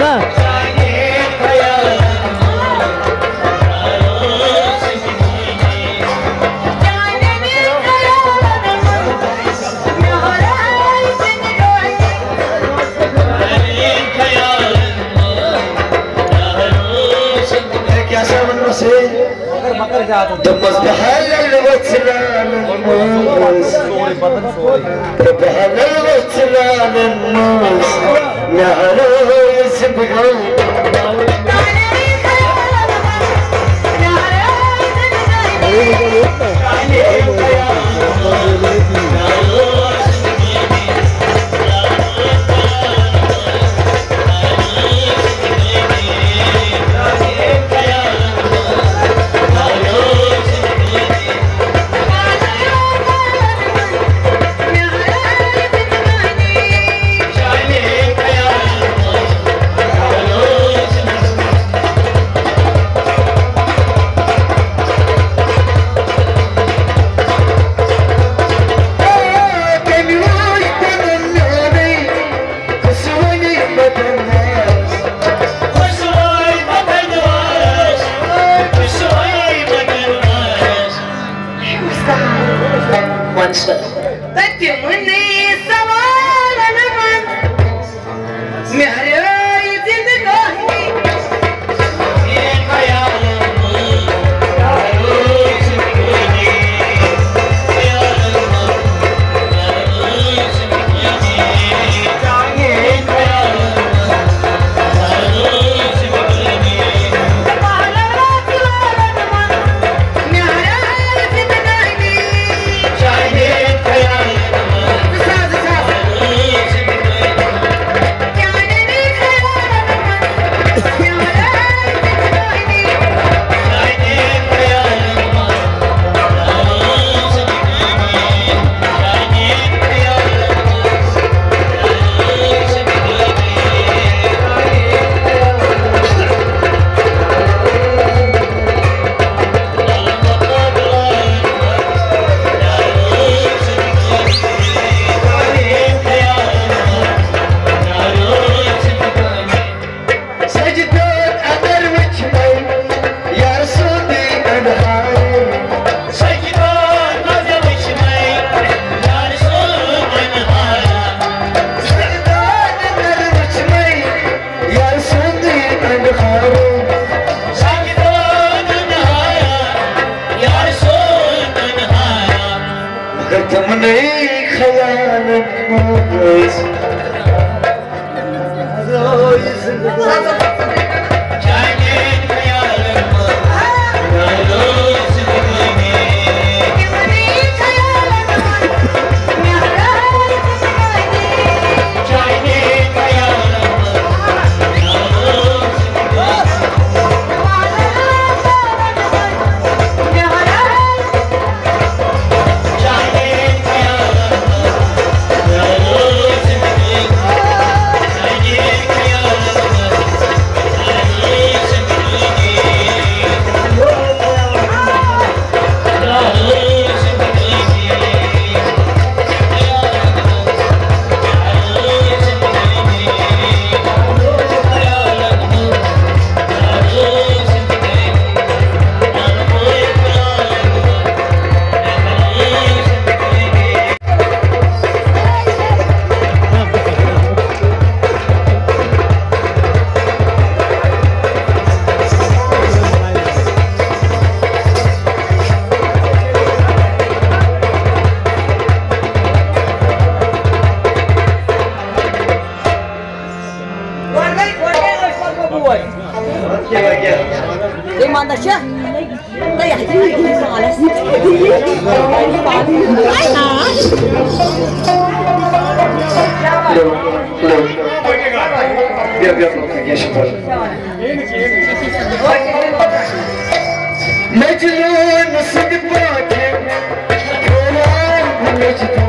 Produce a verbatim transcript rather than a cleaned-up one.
ہے، کیٛاہ سا ووٚنمَس ہے؟ دوٚپمَس، بہٕ ہا لَلہٕ وَژھِ لالَن منٛز۔ تہٕ بہٕ ہا لَلہٕ وَژھِ لالَن منٛز۔ مےٚ ہا رٲے زِندگٲنی۔ تہٕ تِمنٕے سوالن منٛز مےٚ ہریٲے زندگٲنی۔ سجدٕ اگر وٕچھ مےٚ یار سُنٛدٕے اَنہار۔ سجدٕ اگر وٕچھ مےٚ یار سُنٛد اَنہار۔ سجدٕ اگر وٕچھ مےٚ یار سُنٛدٕے اَنہار۔ سجدٕ اَنہار، یار سُنٛد اَنہار۔ مگر تِمنٕے خیالن منٛز۔ تٔمۍ وَنان چھا؟ مجنون سٕنٛدِ پٲٹھۍ کھولان مےٚ چھِ